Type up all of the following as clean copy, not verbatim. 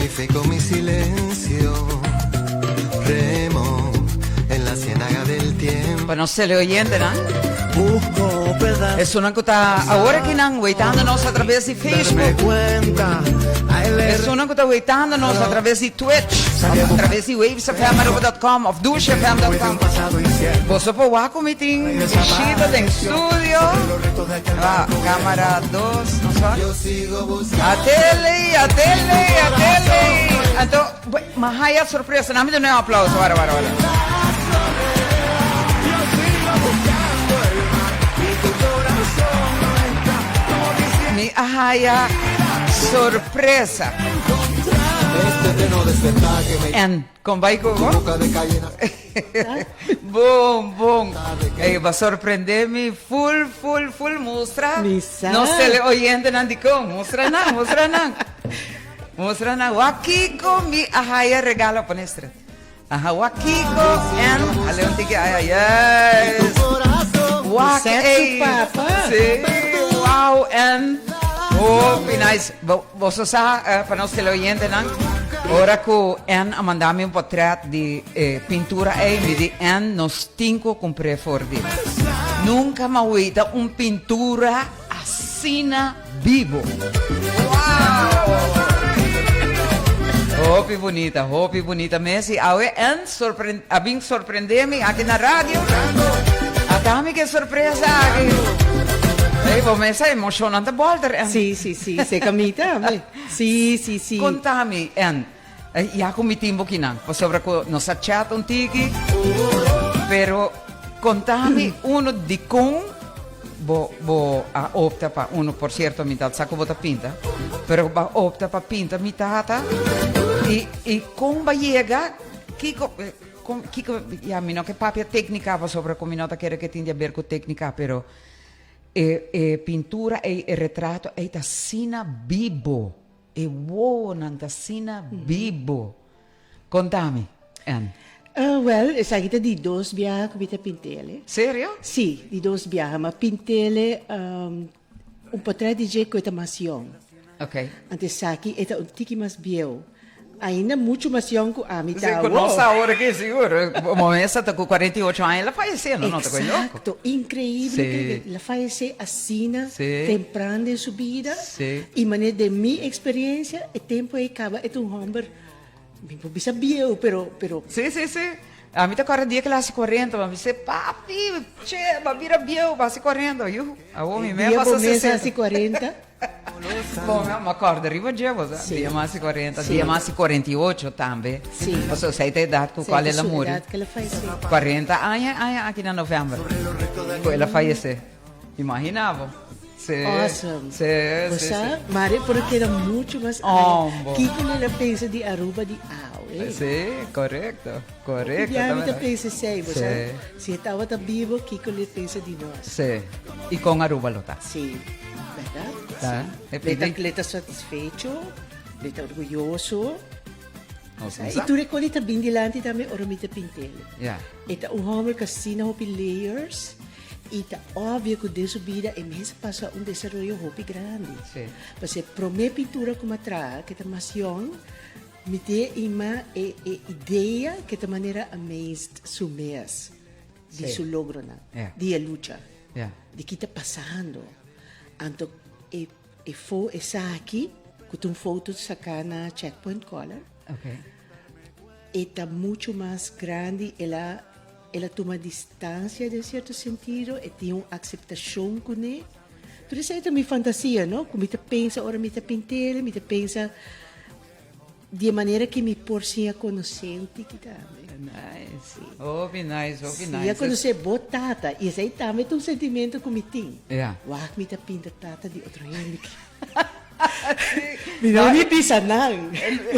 Mi fe con mi silencio. Remo en la ciénaga del tiempo. Pa nos teleoyentenan. Busco pedazos. Esunnan ku ta awor akinan weitando nos a traves di Darme Facebook. cuenta. Al leer Esunnan ku ta weitando nos a traves di Twitch. Of a traves di wavesfmaruba.com of después de un dushfm.com. pasado incierto. Boso por wak ku mi tin bishita den studio. Los restos de aquel Ah, barco cámara 2, no sa. Yo sigo buscando. Atele, atele, atele. Anto, m'a haya sorpresa. Nan mi duna un aplauso. Wara, wara, wara. Yo sigo buscando el mar y tu corazón no está como quisiera Mi a haya sorpresa. Este eterno despertar que me En, con bai cu bo? boca de calle Bon, bon. Ey, bo a sorprende mi full, full, full. Mustra Mi sa. nos teleoyentenan dikon. Mustra nan, mustra nan. Mustra nan. Wak kiko mi a haya regalo. Pone stret. Aha, wak kiko en. Ale un tiki aya. Yes. Wak Zet su ey. papa. Sí. Wow, en. Hopi nice. Bo, boso sa, eh, pa nos teleoyentenan, ora ku Ann a manda mi un potret di e pintura ei, mi di Ann, nos tin ku kumpr'é for di. Nunka m'a wita un pintura asina bibo. Wow! Hopi bunita, hopi bunita mes. I awe Ann sorpren, a bin sorprendé mi aki na radio. Ata mi ke sorpresa aki. Ey, bo mes a emocionan ta bolter, Ann. Sí, sí, sí, seca mi tambe. Sí, sí, sí. Conta mi, Ann, ya cu mi tin bo kinan, pasobra cu nos a chat un tiki, pero conta mi uno dicon bo bo a opta pa uno, por cierto mi ta sa cu bo ta pinta, pero bo a opta pa pinta mi tata y y con bo a yega, kico, con kico, ya mi no ke papia tecnica pasobra cu mi no ta kere ke tin di haber cu tecnica, pero E e pintura ei, e retrato ei ta asina bibo. E wowonan ta asina bibo. Konta mi, Ann. Wèl, esaki ta di dos biaha ku mi ta pint'el. Serio? Sí, di dos biaha. Mi a pint'el un potrèt di dje ku e ta mas yòn. Ok. Anto esaki e ta un tiki mas bieu. Ainda muchu mas yòn ku ami Sí, ta ku awor. nos awor aki sigur. Momesa ta ku 48 aña el a fayesé, no? No ta koe loko. Exacto. Increíble Sí. que el a fayesé asina Sí. tempran den su bida. Sí. I manera den mi experiencia e tempo ei kaba e ta un homber, mi por bisa bieu, pero, pero. Sí, sí, sí. Ami ta kòrda dia ku el a hasi kuarenta, mi a bis'é, Papi, che, bo a bira bieu, bo a hasi kuarenta. Yu, awor mi mes Dia pasa bo mes sesenta. hasi kuarenta. Bon, mi a kòrda riba dje, bo sa. Sí. Dia mi a hasi kuarenta, Sí. dia mi a hasi 48 tambe. Sí. Pasobra esei ta edat ku Esei kual ta el a su muri. edat ku el a fayesé. 40 aña, aña aki na novèmber ku el a fayesé. Imaginá bo. Sí. Awesome. Sí, Bo sí, sa, sí. Mari por a keda mucho mas aña. Ombo. Kiko el a pensa di Aruba di awe? Sí, korekto, korekto. Ya mi ta ta pensa esei, bo Sí. sa. Si e tabata bibo, kiko el a pensa di nos? Sí. I kon Aruba lo ta? Sí, berdad? Ta, Sí. e Le ta, pidi. le ta satisfecho, le ta orguyoso. Nos Sa, no i sa. tur e kos li ta bin dilanti tambe ora mi ta pint'el. Ja. E ta un homber ku asina hopi layers i ta obvio ku den su bida e mes a pasa un desaroyo hopi grandi. Sí. Pasobra e promé pintura ku mi a traha, ku ta mas yòn, mi tin e ima e e idea ku ta manera amazed su mes di Sí. su logronan, Ja. di e lucha. Ja. Di ki ta pasando. Anto e e fo esaki ku ta un foto saká na Checkpoint Color. Okay. E ta muchu mas grandi, el a el a tuma distansia den sierto sentido, e tin un akseptashon kuné. Tur esei ta mi fantasia, no? Ku mi ta pensa ora mi ta pint'el, mi ta pensa Di e manera ki mi por siña konosé un tiki tambe. Nice. Hopi nice, hopi nice. Siña konosé bo tata. I esei tambe ta un sentimentu ku mi tin. Ja. Wak mi ta pinta tata di otro hende. Mi no ni bisa nan.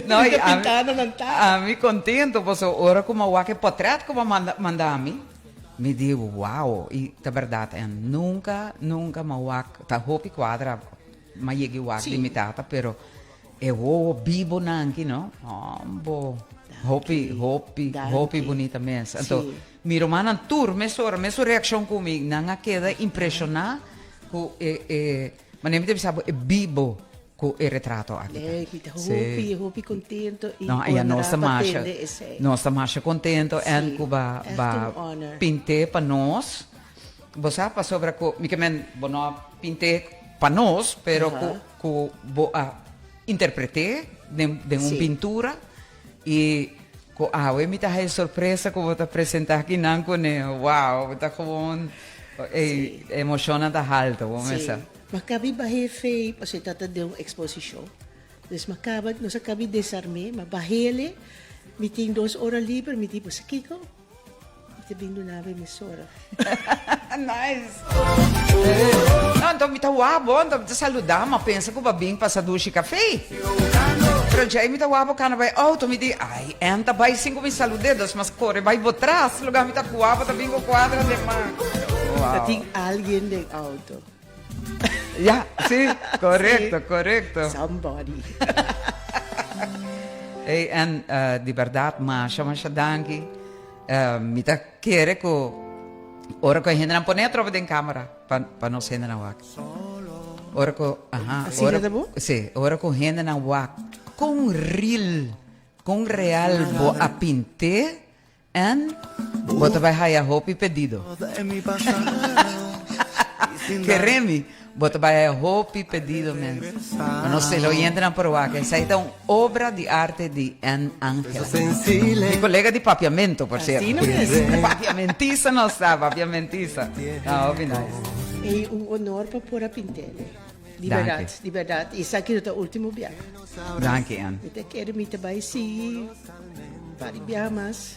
No, Mi ta i ami, pintando nan tata. ami kontento pasobra ora ku mi a wak e potret ku bo a manda manda mi, mi di wow. I ta bèrdat en nunka, nunka mi a wak, ta hopi kuadra mi a yega i wak di mi tata, pero E wowo bibo nan aki no. Hombo. Hopi, hopi, hopi bunita mes. Anto, mi rumannan tur mesora, mesun reaccion cu mi, nan a keda impresiona cu e, e, manera mi ta bisa bo, e bibo. Ku e retrato aki ta. Leuk, mi ta hopi, hopi contento y No, ya nos ta honra pa masha, tende esei. nos ta masha contento en Sí, ku ba, echt ba un honor. pint'é pa nos. Bo sa pasobra ku, mi ke men, bo no a pint'é pa nos, pero ku, ku bo a interpret'é den, den un Sí. pintura y ku awe mi ta haña sorpresa ku bo ta presentá akinan kuné. Wow, bo ta gewoon, ey, emoshonnan ta halto, bo Sí. mesa. Ma kabi bah'é fei, pasobra e tata den un eksposishon. Dus ma kaba, nos a kabi desarm'é, ma bah'éle, mi tin dos ora liber, mi di, Boso kiko? Mi ta bin duna bo e mesora. Nice! No, anto mi ta wak bo, anto mi ta saludá, ma pensa ku bo a bin pasa dushi kafé. Pero djei mi ta wak bo kana bai outo, mi di, ai, N ta bai sin ku mi salud'é, dus mas kore bai bo tras, lugá mi ta wak bo ta bin ku kuadra den man. Ta Wow! tin algien den outo. Ja, sí, correcto, Sí. correcto. Somebody. Hey, en eh, di berdad, masha, masha danki. Eh, mi ta kere ku ora ku e hendenan pone atrobe den camera pa, pa nos hendenan wak. Ora ku, aha, Asina ora, ta bo? sí, ora ku hendenan wak kon real, kon real bo a pint'é, En bo ta bai haya hopi pedido. Keremi, bo ta bai haya hopi pedido mens. Ma nos teleoyentenan por wak, esei ta un obra di arte di Ann Angela. Mi colega di papiamento, por cierto. Asina mes. Papiamentisa nos ta, papiamentisa. Ah, hopi nice. Ey, un honor pa por a pintele. Di Danki. berdad, di berdad. Y esaki no ta ultimo biaha. Danki, Ann. Mi ta kere mi ta bai sigui. Par di biaha mas.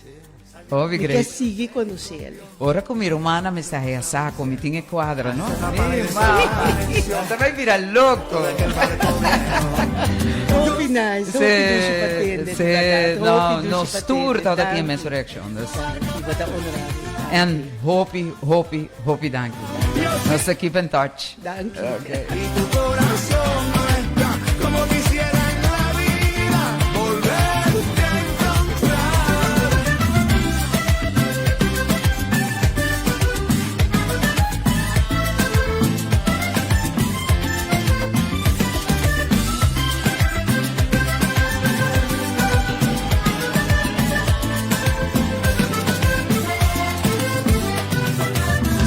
Hopi Mi ke great. sigui conoce el. Ora cu mi rumana mi sa haya sa cu mi tin e cuadra, no? Mi mama, nan ta bay bira loco. Hopi nice, hopi dushi pa tende, di Sí, berdad. no, Hopi dushi nos pa tur tende. tabata tin Danki. mes reaccion, dus. Danki, bo ta honra mi. En hopi, hopi, hopi danki. Nos ta keep in touch. Danki. Okay.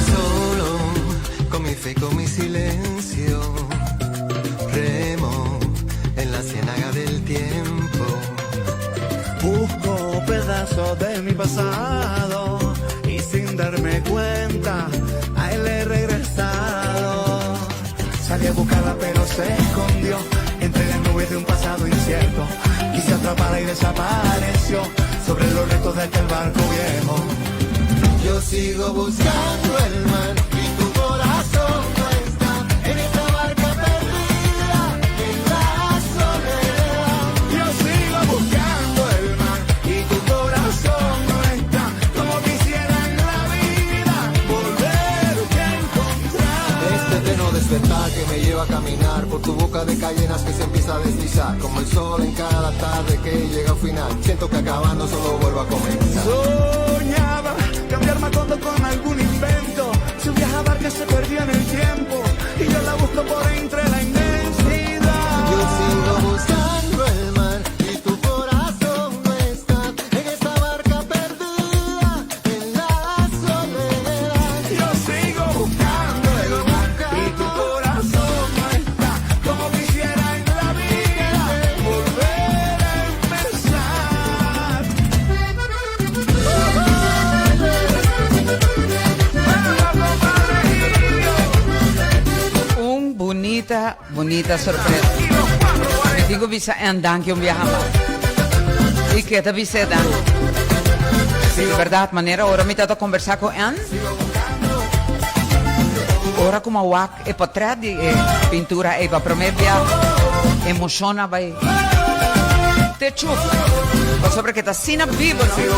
Solo con mi fe y con mi silencio remo en la ciénaga del tiempo. Busco pedazos de mi pasado y sin darme cuenta a él he regresado. Salí a buscarla pero se escondió entre las nubes de un pasado incierto. Quise atraparla y desapareció sobre los restos de aquel barco viejo. Yo sigo buscando el mar y tu corazón no está en esta barca perdida en la soledad. Yo sigo buscando el mar y tu corazón no está como quisiera en la vida volverte a encontrar. Este eterno despertar que me lleva a caminar por tu boca de cayenas que se empieza a deslizar como el sol en cada tarde que llega al final. Siento que acabando solo vuelvo a comenzar. Soñaba cambiar Macondo con algún invento. Su vieja barca se perdió en el tiempo y yo la busco por entre la inmensidad. Yo sigo buscando el mar y tu corazón no está en esta barca perdida en la soledad. Yo sigo buscando el mar y tu corazón no está como quisiera en la vida volver a empezar. Un bunita, bunita sorpresa. Mi tin ku bisa en danki un biaha mas. I ke ta bis'é danki. Di bèrdat, manera ora mi tabata kombersá ku Ann, ora ku mi a wak e potrèt di e pintura ei pa promé biaha, emoshon a bai te chuf. Pasobra ke ta asina bibo, no?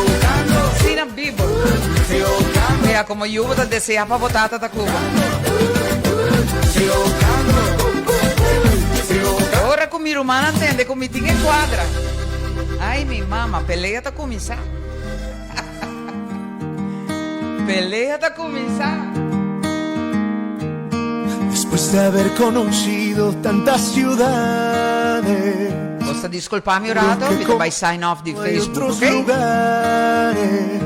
Asina bibo. Mira, komo yu bo ta deseá pa bo tata ta ku bo. Ora ku mi rumannan tende ku mi tin e kuadra, ai mi mama, pelea ta kuminsá. Pelea ta kuminsá. Después de haber conocido tantas ciudades. Boso disculpa mi un rato, mi ta bay sign off di Hay Facebook, otros ok? lugares.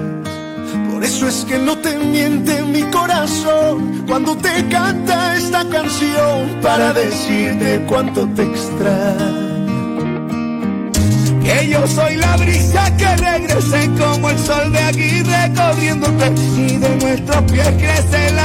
Por eso es que no te miente mi corazón cuando te canta esta canción para decirte cuánto te extraño. Que yo soy la brisa que regrese como el sol de aquí recorriéndote y de nuestros pies crece la